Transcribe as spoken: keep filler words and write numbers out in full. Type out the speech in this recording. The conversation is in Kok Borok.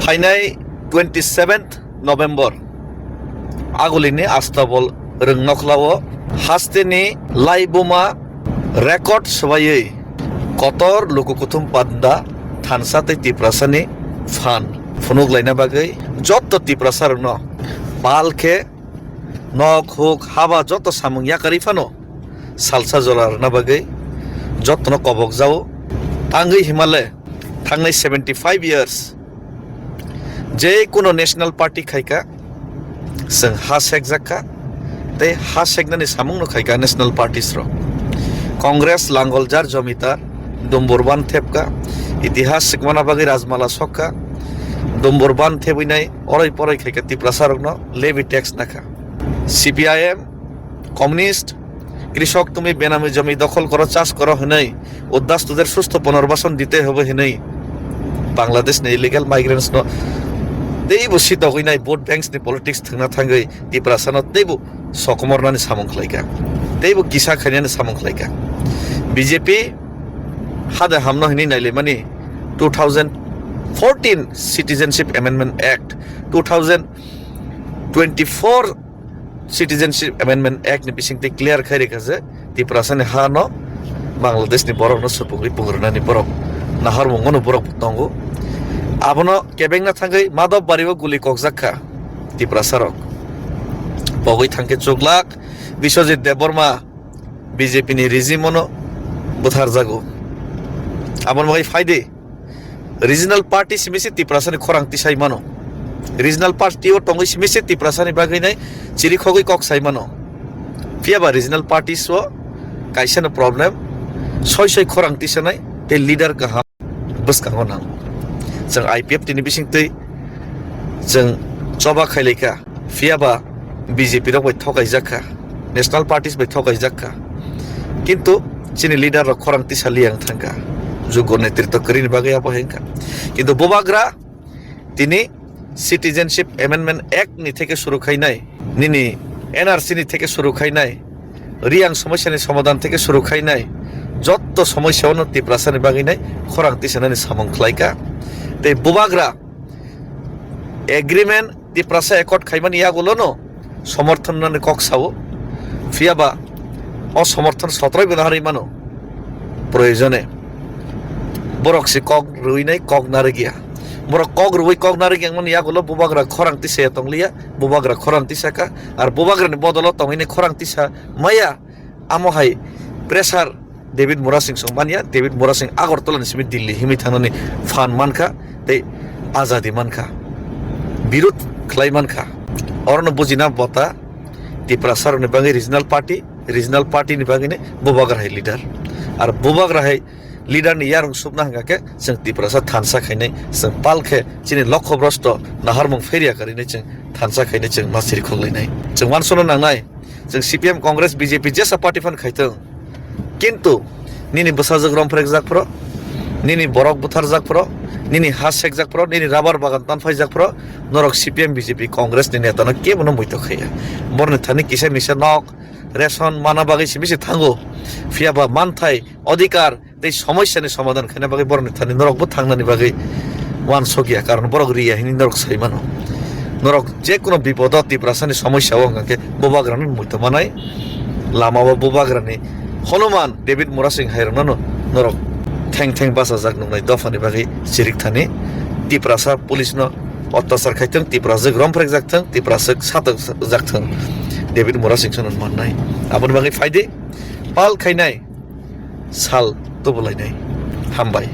Phainai twenty seventh November, agulini Astabol Rwngnokhlao hasteni laibuma record swbaiwi kotor luku kuthum panda thansa tei Tiprasani phan phunuk laina bagwi jotto Tiprasarokno pal khe nok huk haba jotto samung yakarwi phano salsa jora rwna bagwi jottono kobok jao. Tangwi himale thangnai seventy five years je kuno national party khaika, chwng ha sekjakka tei ha seknani samungno khaika national parties rok. Congress langol jar jomitar, dumbur ban thepka, itihas sikmana bagwi rajmala sokka, dumbur ban thebwinai oroi poroi khaika Tiprasa rokno levy tax nakha. C P I M, communist, কৃষক তুমি বেনামি জমি দখল করো, চাষ করো hinwi, উদ্বাস্তুদের সুস্থ পুনর্বাসন দিতে হবে hinwi Bangladesh ni illegal migrants no teibo sitogwi nai vote banks ni politics thwngna thangwi Tiprasa no teibo sokomornani samung khlaika, teibo kisa khainani samung khlaika. B J P hade hamno hinwi nailaimani two thousand fourteen Citizenship Amendment Act, two thousand twenty-four Citizenship Amendment Act ni bisingtwi clear khai rikha je Tiprasani ha no Bangladesh ni borok no supungwi pungrwnani borok naharmung no borok bo tongo. Abono kebengna thangwi Madhab Bari o guli kokjak kha Tiprasa rok. Pogwi thangkhe chuklak Biswajit Debbarma B J P ni regime no butharjago. Aboni bagwi phaidi regional party simi se Tiprasani khorang tisai mano. Regional party o tongwi simi se Tiprasani bagwi nai chiri khogwi kok sai mano. Phiya ba regional parties o kaisa no problem, soi soi khorang tisanai tei leader kaham bwskango nango. Chwng I P F T ni bisingtwi chwng choba khailaikha, phiya ba B J P rok bai thokaijak kha, national parties bai thokaijak kha, kintu chini leader rok khorang tisa liya wng thangkha, juggo netritw kwrwini bagwi abo hai wngkha. Kintu bubagra tini Citizenship Amendment Act ni theke suru khainai, nini N R C ni theke suru khainai, Riyang somosyani somadhan theke suru khainai, jotto somosyano Tiprasani bagwi nai khorang tisanani samung khlaikha. Tei bubagra agreement Tiprasa accord khaimani yagulono somorthon nani kok sao, phiya ba o somorthon sotroibo naharwi mano proyojone. Borok se kok rwinai kok narwkya. Borok kok rwui kok narwkya wngmani yagulo bubagra khorang tisaya tongliya, bubagra khorang tisaka, ar bubagrani bodolo tongwini khorang tisa maya. Amo hai pressure David Murasing song manya, David Murasing Agartala ni simi Delhi himwi thangnani phan mankha tei azadi mankha, birud khlai mankha. Orono bujina bota Tiprasa rokni bagwi regional party, regional party ni bagwi ni bubagra hai leader. Ar bubagra hai leader ni yarung supna hwnkha khe chwng Tiprasa thansa khainai, chwng pal khe chini lokho brosto naharmung pheria karinai chwng thansa khainai chwng masiri khoglainai. Chwng uansukna nangnai. Chwng C P M, Congress, B J P jesa party phan khaitwng, kintu nini bwsajwk romphrekjak phro, nini borok butharjak phro, nini ha sekjak phro, nini rabar bagan tanphaijak phro, norok C P M, B J P, Congress ni neta no kebono muitok khaiya. Borni thani kisa misa nok, ration mana bagwi simi se thango, phiya ba manthai, odhikar tei somosyani somadhan khaina bagwi borokni thani norokbo thangnani bagwi uansukya, karon borok riya hwnwi norok sai mano. Norok je kono bipodo Tiprasani somosya o wngkha khe bubagrano muitu manai, lama o bubagrani Hanuman David Murasing hai rokno norok theng theng bachajak nuknai dophani bagwi chirik thani Tiprasa police no ottachar khaithwng, Tipraswk romphrekjak thwng, Tipraswk satok jak thwng, David Murasing sono mannai. Aboni bagwi phaidi pal khainai. Sal tubulainai. Hambai.